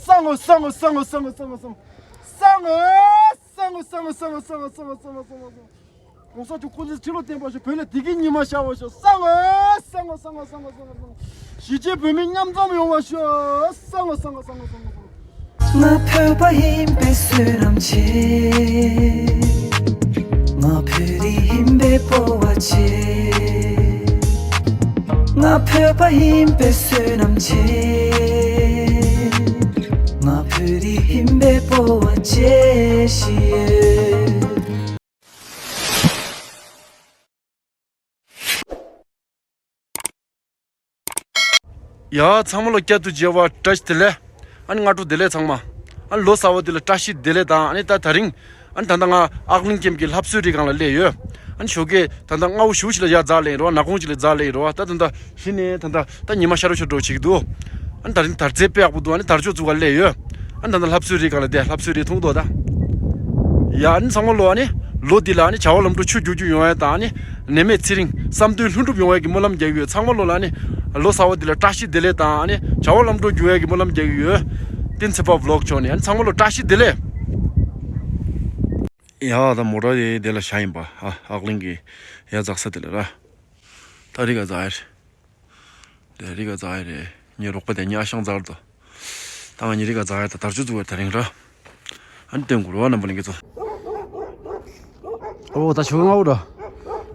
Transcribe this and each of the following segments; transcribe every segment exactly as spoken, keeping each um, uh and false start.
གསང་ངོ་གསང་ངོ་གསང་ངོ་གསང་ངོ་གསང་ངོ་གསང་ངོ་གསང་ངོ་གསང་ངོ་གསང་ངོ་གསང་ངོ་གསང་ངོ་གསང་ངོ་གསང་ངོ་གསང་ངོ། གོང་ས་མཆོག་སྐུ་ཚེ་ཁྲི་ལོ་བརྟན་པར་ཤོག་བོད་ལ་བདེ་སྐྱིད་ཉི་མ་ཤར་བར་ཤོག་གསང་ངོ་གསང་ངོ་གསང་ངོ་གསང་ངོ་གསང་ངོ། གཞིས་བྱེས་བོད་མི་མཉམ་འཛོམས་ཡོང་བར་ཤོག་གསང་ངོ་གསང་ངོ་གསང་ངོ་གསང་ངོ་གསང་ངོ། ང་བོད་པ་ཡིན་པའི་བསོད་ནམས་ཆེ། ང་བོད་རིགས་ཡིན་པའི་སྤོབས་པ་ཆེ། ང་བོད་པ་ཡིན་པའི་བསོད་ནམས་ཆེ། ང་བོད་རིགས་ཡིན་པའི་སྤོབས་པ་ཆེ་ཞིག་ཡོད། ཡ་ཚང་མ་ལ་བསྐྱར་དུ་མཇལ་བ་བཀྲ་ཤིས་བདེ་ལེགས། ཨ་ནི་སྔ་དྲོ་བདེ་ལེགས་ཚང་མ། ཨ་ནི་ལོ་གསར་པ་འདི་ལ་བཀྲ་ཤིས་བདེ་ལེགས་དང་ཨ་ནི་ད་དེ་རིང་ཨ་ནི་ད་ལྟ་ང་ཨག་གླིང་ཀེམ་གྱི་ལྷ་གསོལ་རི་སྒང་ལ་སླེབས་ཡོད། ཨ་ནི་ཞོགས་ཀས་ད་ལྟ་སྔ་པོ་ཞེ་པོ་ཅིག་ལ་ཡར་འཛེགས་སླེབས་ཡིན་རོ། ནག་ཁུང་ཅིག་ལ་འཛེགས་སླེབས་ཡིན་རོ། ད་ད་ལྟ་གཞི་ནས་ད་ལྟ་ད་ཉི་མ་ཤར་རོ་ཤར་འགྲོ་བྱེད་ཀྱི་འདུག་ཨ་ནི་ད་རིང་དར་རྩེ་དཔེ་ཡག་པོ་འདུག་ཨ་ནི་དར་ལྕོག་འཛུགས་ག་སླེབས་ཡོད། ཨ་ནི་ད་ལྟ་ལྷ་གསོལ་རི་སྒང་ལ་བསྡད། ལྷ་གསོལ་རི་མཐོང་གི་འདུག་ད། ཡ་ཨ་ནི་ཚང་མ་ལོ་ཨ་ནི་ལོ་འདི་ལ་ཨ་ནི་བྱ་བ་ལམ་འགྲོ་ཆུ་རྒྱུག་རྒྱུག་ཡོང་ཡ་དང་ཨ་ནི་ནད་མེད་ཚེ་རིང་བསམ་དོན་ལྷུན་གྲུབ་ཡོང་ཡ་གི་སྨོན་ལམ་རྒྱག་གི་ཡོད། ཚང་མ་ལོ་ལ་ཨ་ནི་ལོ་གསར་པ་འདི་ལ་བཀྲ་ཤིས་བདེ་ལེགས་དང་ཨ་ནི་བྱ་བ་ལམ་འགྲོ་རྒྱུག་ཡ་གི་སྨོན་ལམ་རྒྱག་གི་ཡོད། བསྟན་འཛིན་ཚེ་དཔལ་བི་ལོག་མཆོག་ནས་ཨ་ནི་ཚང་མ་ལོ་བཀྲ་ཤིས་བདེ་ལེགས། ཡ་ད་མོ་ཊ་དེ་དེ་ལ་བཞག་ཡིན་པ། ཨ་ཨག་གླིང་གི་ཡ་འཛེགས་ས་དེ་ལ་ར། ད་རི་སྒང་འཛེགས་ཡ་རེད། དེ་རི་སྒང་འཛེགས་ཡ་རེད། ངའི་རོགས་པ་དེ་ངའི་ཨ་ཞང་འཛེགས་རེད་དོ། ད་ང་གཉིས་རི་སྒང་འཛེགས་ཡ་ད་དར་ལྕོག་འཛུགས་ཡ་དེ་རིང་ར། ཨ་ནི་སྟོན་དགོས་རེད་བ་རྣམ་པ་ལྷན་རྒྱས་ཚོ། ཨོ་ད་ཞོགས་སྔ་པོ་ར།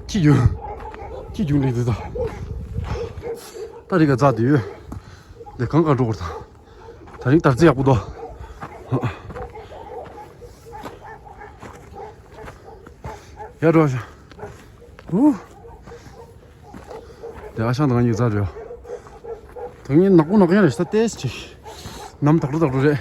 ཁྱི་རྒྱུག་ཁྱི་རྒྱུག་ལེ་འདུག་ད། ད་རི་སྒང་འཛེགས་དེ་ཡོད། དེ་གང་ག་འགྲོ་དགོས་རེད་ད། དེ་རིང་དར་རྩེ་ཡག་པོ་འདུག་ཡར་འགྲོ་ཤག་ཧུ། དེ་ཨ་ཞང་དང་ང་གཉིས་འཛེགས་རེད། ད་ངས་ནག་པོ་ནག་ཡང་རེད་ཤག་ཏེས་ཅིག་ནམ་དག་རུ་དག་རུ་རེད།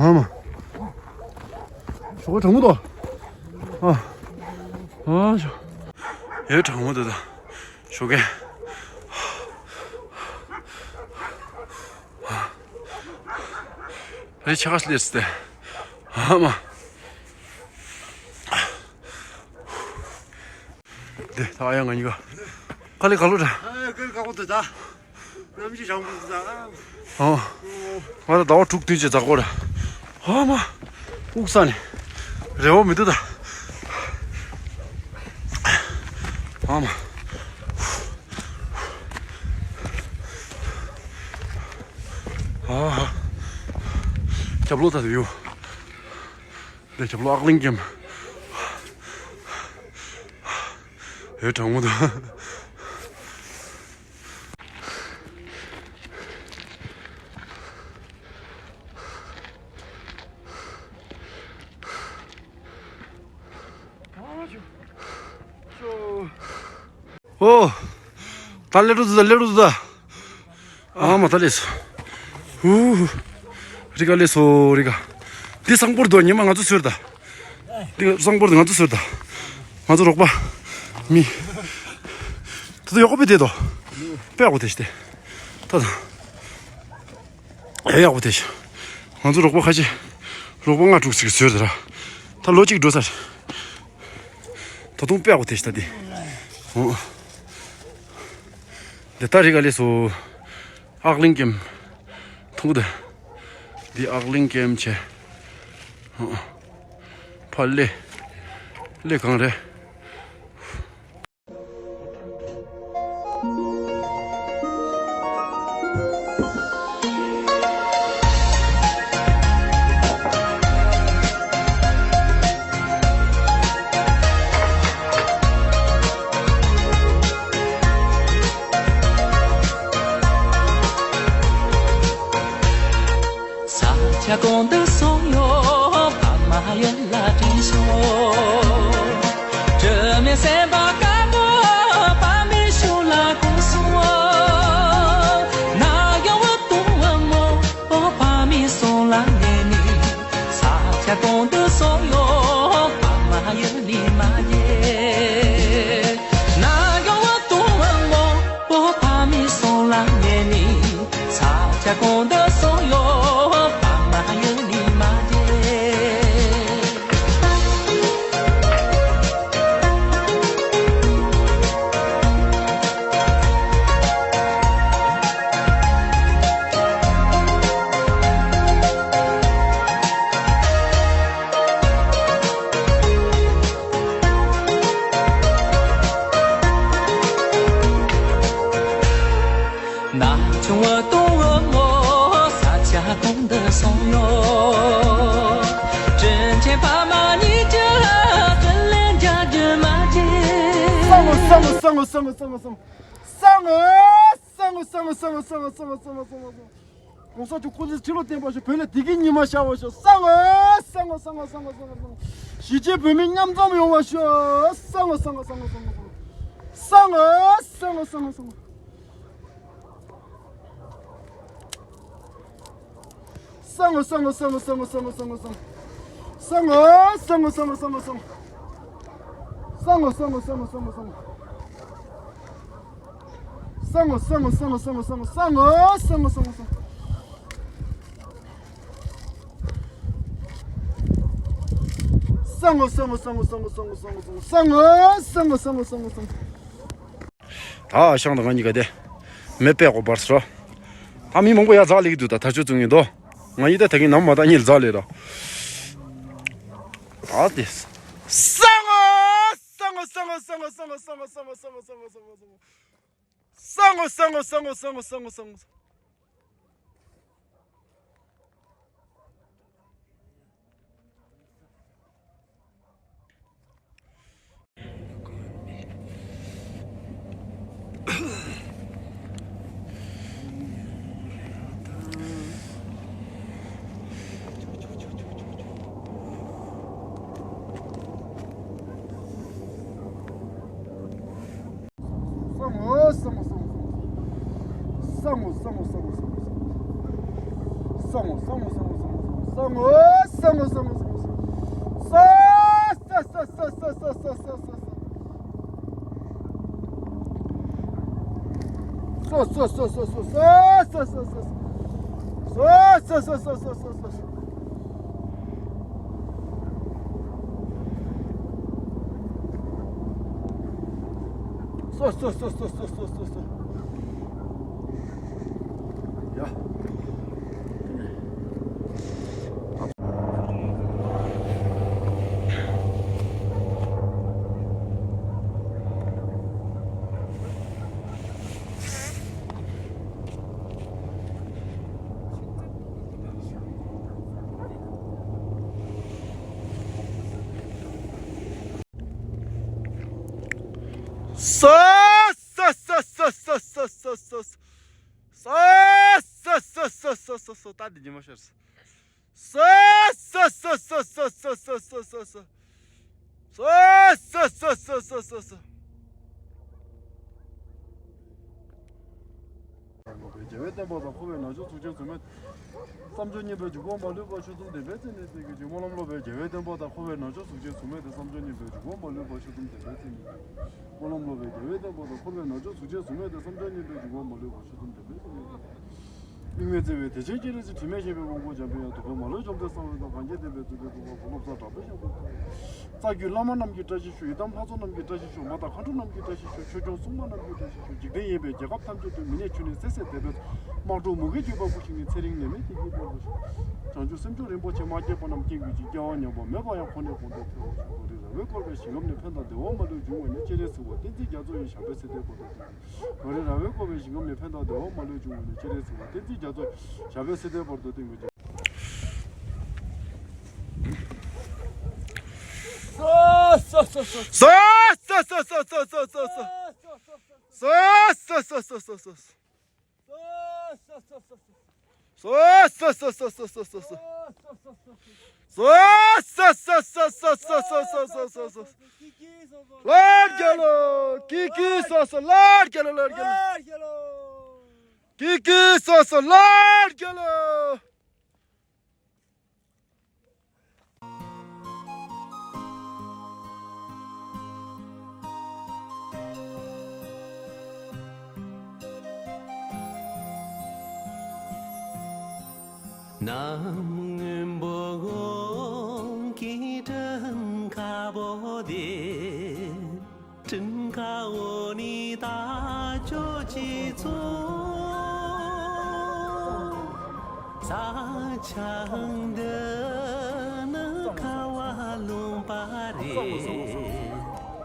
ཨ་མ། ཞོགས་པ་གྲང་མོ་འདུག་ཨ། ཨ་ཞོ། ཡོད་གྲང་མོ་འདུག་ད། ཞོགས་ཀས། རེ་ཆ་ག་སླེབས་ཏེ། ཨ་མ། དེ་ད་ཡང་ང་གཉིས་ཀ་ཁ་ལེ་ཁ་ལོ་ར། ཨ་ཁ་ལེ་ཁ་ལོ་དེ་ད། གནམ་གཤིས་གྲང་མོ་འདུག་ད། ཨོ། ང་ད་ཟླ་བ་དྲུག་བདུན་ཅིག་འཛེགས་དགོས་ར། ཨ་མ། དབུགས་ས་ནས། རེ་བ་མི་འདུག་ད། ཨ་མ། ཨ་ཧ། རྒྱབ་ལོགས་ད་དུ་ཡོད། འདི་རྒྱབ་ལོགས་ཨག་གླིང་ཀེམ། ཡོད་གྲང་མོ་འདུག་ཨོ། ད་སླེབས་འགྲོ་འདུག་ད་སླེབས་འགྲོ་འདུག་ད། ཨ་མ་ད་སླེབས་སོང་། ཧུ། རི་སྒང་སླེབས་སོང་རི་སྒང་། འདི་གཙང་པོ་རེད་དོ། ཉི་མ་ང་ཚོ་ཚོད་ད། འདི་གཙང་པོ་རེད་ང་ཚོ་ཚོད་ད། ང་ཚོ་རོགས་པ། མི། ད་ལྟ་ཡག་པོ་བསྡད་དོ། དཔེ་ཡག་པོ་བསྡད་ཤག་སྟེ། ད་ད། ཡག་ཡག་པོ་བསྡད་ཤག་ང་ཚོ་རོགས་པ་ཁ་ཤས། རོགས་པ་ལྔ་དྲུག་ཅིག་ཚོད་ད་ར། ད་ལོ་གཅིག་འགྲོ་ཚར། ད་དུང་དཔེ་ཡག་པོ་བསྡད་ཤག་ད་འདི། འོ། འདི་ད་རི་སྒང་སླེབས་སོང་། ཨག་གླིང་ཀེམ། མཐོང་གི་འདུག་འདི་ཨག་གླིང་ཀེམ་བྱས། ཧུ། ཕར་སླེབས། སླེབས་གང་རེད། ས་ཆ་གང་དུ་སོང་ཡོད་ཕ་མ་ཡུལ་ལ་དྲན་སོང་། དྲི་མེད་སེམས་པ་དཀར་པོ་ཕ་མའི་ཞབས་ལ་གུས་སོང་། ན་གཡོ་བུ་དུང་བུ་མོ་ཕ་མའི་གསུང་ལ་ཉན་ནས། ས་ཆ་གང་དུ་སོང་ཡོད་ཕ་མ་ཡུལ་ནས་མ་བརྗེད། གོང་དུ་སོང་ཡོད་ཕ་མ་ཡུལ་ནས་མ་བརྗེད། ན་ཆུང་བ་དུང་བུ་མོ་ས་ཆ་གང་དུ་སོང་ཡོད། དྲིན་ཆེན་ཕ་མ་གཉིས་ཀྱི་བརྩེ་ལེན་རྒྱག་རྒྱུ་མ་བརྗེད། གོང་ས་མཆོག་སྐུ་ཚེ་ཁྲི་ལོ་བརྟན་པར་ཤོག་བསང་ངོ་བསང་ངོ་བསང་ངོ་བསང་ངོ་བསང་ངོ་བསང་ངོ་བསང་ངོ། བོད་ལ་བདེ་སྐྱིད་ཉི་མ་ཤར་བར་ཤོག་བསང་ངོ་བསང་ངོ་བསང་ངོ་བསང་ངོ་བསང་ངོ། གཞིས་བྱེས་བོད་མི་མཉམ་འཛོམས་ཡོང་བར་ཤོག་བསང་ངོ་བསང་ངོ་བསང་ངོ་བསང་ངོ། བསང་ངོ་བསང་ངོ་བསང་ངོ་བསང་ངོ། བསང་ངོ་བསང་ངོ་བསང་ངོ་བསང་ངོ། ད་ཤང་དང་ང་གཉིས་ཀ་དེ་མེ་སྤར་གོ་བར་སོ། ད་མི་མང་པོ་ཡར་འཛེགས་སླེབས་ཀྱི་འདུག་ད་ཐག་གཅོད་བཙུགས་ངེས་འདུག་ང་གཉིས་ད་ད་གིན་ནམ་མ་ད་གཉིས་འཛེགས་སླེབས་ར། ད་དེ། བསང་ངོ་བསང་ངོ་བསང་ངོ་བསང་ངོ་བསང་ངོ་བསང་ངོ་བསང་ངོ་བསང་ངོ་བསང་ངོ་བསང་ངོ་བསང་ངོ་བསང་ངོ་བསང་ངོ་བསང་ངོ་བསང་ངོ། སོ་སོ་སོ་སོ། ད་འདི་ཉི་མ་ཤར་སོ། སོ་སོ་སོ། རྒྱལ་བའི་བསྟན་པ་དང་འཁོར་བའི་ནང་ཆོས་གཟུགས་ཅན་གཟུགས་མེད། བསམ་བརྗོད་སྙིང་པོའི་འཇུག་སྒོ་མ་ལུས་པ་ཆོས་ཚུལ་བདེན་པའི་ཚིག་ནི་ཚིག་གི་འཇུག་སྨོན་ལམ་སློབ་པའི་རྒྱལ་བའི་བསྟན་པ་དང་འཁོར་བའི་ནང་ཆོས་གཟུགས་ཅན་གཟུགས་མེད་དེ་བསམ་བརྗོད་སྙིང་པོའི་འཇུག་སྒོ་མ་ལུས་པ་ཆོས་ཚུལ་བདེན་པའི་ཚིག་ནི་ཚིག་སྨོན་ལམ་སློབ་པའི་རྒྱལ་བའི་བསྟན་པ་དང་འཁོར་བའི་ནང་ཆོས་གཟུགས་ཅན་གཟུགས་མེད་དེ་བསམ་བརྗོད་སྙིང་པོའི་འཇུག་སྒོ་མ་ལུས་པ་ཆོས་ཚུལ་བདེན་པའི་ཚིག་ནི་ཚིག་དབྱིག་མེད་བརྩེ་བའི་བདེ་ཆེན་སྤྱན་རས་གཟིགས། དྲི་མེད་གཤེགས་པའི་དབང་པོ་འཇམ་པའི་དབྱངས། ཐུབ་པའི་མ་ལུས་བཅོམ་ལྡན་གསང་བའི་དབང་པོ། གང་སྐྱེས་བསྟན་པའི་གཙུག་ཕུད་ཕུར་པ་བོ། བློ་བཟང་གྲགས་པའི་ཞབས་ཀྱུ་ཐོབ། རྩ་བརྒྱུད་བླ་མ་རྣམས་ཀྱི་བཀྲ་ཤིས་ཤོག་ཡི་དམ་ལྷ་ཚོགས་རྣམས་ཀྱི་བཀྲ་ཤིས་ཤོག་མ་དང་མཁའ་འགྲོ་རྣམས་ཀྱི་བཀྲ་ཤིས་ཤོག་ཆོས་སྐྱོང་སྲུང་མ་རྣམས་ཀྱི་བཀྲ་ཤིས་ཤོག་འཇིག་རྟེན་གཡས་པའི་རྒྱལ་ཁབ་ཐམས་ཅད་དུ། མི་ནད་ཁྱོན་ནས་བསལ་བསལ་བདེ་བའི་ཚོགས། དམག་འཁྲུག་མུ་གེ་གྱུར་པ་སྐུ་ཞིག་ནས། ཚེ་རིང་ནད་མེད་བདེ་སྐྱིད་འཕེལ་བར་ཤོག་བྱང་ཆུབ་སེམས་མཆོག་རིན་པོ་ཆེ་མ་སྐྱེས་པ་རྣམས་སྐྱེ་དགོས་ཅིང་། སྐྱེ་བ་ཉམས་པ་མེད་པ་ཡང་ཁོང་ནས་གོང་དུ་འཕེལ་བར་ཤོག་གངས་རི་ར་བས་བསྐོར་བའི་ཞིང་ཁམས་ནས། ཕན་དང་བདེ་བ་མ་ལུས་འབྱུང་བ་ནི། སྤྱན་རས་གཟིགས་དབང་བསྟན་འཛིན་རྒྱ་མཚོ་ཡི་ཞབས་པད་སྲིད་མཐའི་བར་དུ་བརྟན། གངས་རི་ར་བས་བསྐོར་བའི་ཞིང་ཁམས་ནས། ཕན་དང་བདེ་བ་མ་ལུས་འབྱུང་བ་ནི། སྤྱན་རས་གཟིགས་དབང་བསྟན་འཛིན་རྒྱ་མཚོ་ཡི་ཞབས་པད་སྲིད་མཐའི་བར་དུ་བརྟན་པའི་ཕྱིར། སོ་སོ་སོ་སོ། སོ་སོ་སོ་སོ། སོ་སོ་སོ་སོ། སོ་སོ་སོ་སོ། སོ་སོ་སོ་སོ། སོ་སོ་སོ་སོ། སོ་སོ་སོ་སོ། སོ་སོ་སོ་སོ། ལྷ་རྒྱལ་ལོ། ཀི་ཀི་སོ་སོ། ལྷ་རྒྱལ་ལོ། ལྷ་རྒྱལ་ལོ། ཀི་ཀི་སོ་སོ། ལྷ་རྒྱལ་ལོ། ནམ་སྔོན་པོ་གོང་གི་སྤྲིན་དཀར་པོ་དེ། སྤྲིན་དཀར་པོ་ནི་ད་ཅོ་ཅི་ཚོ། ས་ཆ་འདི་ནི་ཁ་བ་ལུང་པ་རེད།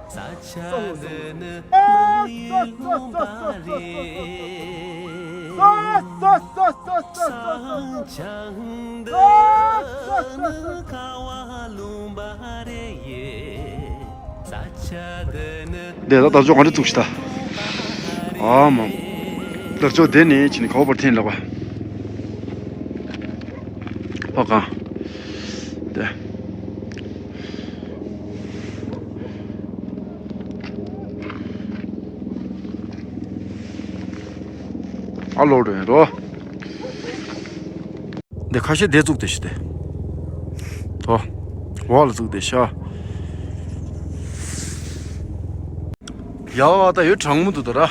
ས་ཆ་འདི་ནི་མི་ཡུལ་ལུང་པ་རེད། ས་ཆ་འདི་ནི་ཁ་བ་ལུང་པ་རེད། ས་ཆ་འདི་ནི། དེ་ད་ལྟ་ཅོག་ག་འདྲ་བཙུགས་ཤི་ད། ཨ་མ། དར་ལྕོག་དེ་ནི་ཕྱིན་ག་བར་འཐེན་ལ་བ། ཕ་གང་། དེ། ཨ་ལོ་རེད་རོ། འདི་ཁ་ཤས་དེ་བཙུགས་ཏེ་ཤི་དེ། ཨོ། འོག་ལ་བཙུགས་ཏེ་ཤ། ཡ་བ་ད་ཡོད་གྲང་མོ་འདུག་ད་ར།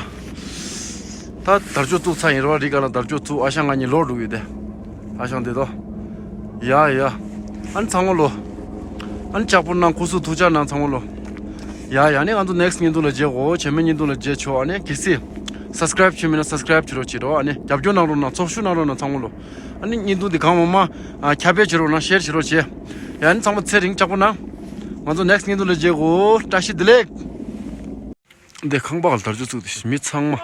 ད་དར་ལྕོག་བཙུགས་ཚར་ཡིན་ར་བ། རི་ག་ལ་དར་ལྕོག་བཙུགས། ཨ་ཞང་ང་གཉིས་ལོག་འགྲོ་གི་ཡོད་དེ། ཨ་ཞང་དེ་དོ། ཡ་ཡ། ཨ་ནི་ཚང་མ་ལོ། ཨ་ནི་ལྕགས་པོ་ནང་ཁུ་སུ་ཐུག་ཅག་ནང་ཚང་མ་ལོ། ཡ་ཡ་ནི་ང་ཚོ་next་བརྙན་ཐུང་ལ་མཇལ་གོ། བྱེ་མའི་བརྙན་ཐུང་ལ་མཇལ་ཆོག་ཨ་ནི་གལ་སྲིད་subscribe་བྱས་མེད་ན་subscribe་བྱེད་རོགས་བྱེད་རོགས། ཨ་ནི་རྒྱབ་སྐྱོར་གནང་རོགས་གནང་། ཚོགས་ཞུགས་གནང་རོགས་གནང་ཚང་མ་ལོ། ཨ་ནི་བརྙན་ཐུང་འདི་གང་མང་མང་ཨ་ཁྱབ་སྤེལ་བྱེད་རོགས་གནང་། share་བྱེད་རོགས་བྱེད། ཡ་ནི་ཚང་མ་ཚེ་རིང་ལྕགས་པོ་ནང་། ང་ཚོ་next་བརྙན་ཐུང་ལ་མཇལ་གོ། བཀྲ་ཤིས་བདེ་ལེགས། འདི་ཁང་པ་ག་ལ་དར་ལྕོག་བཙུགས་ཏེ་མི་ཚང་མ།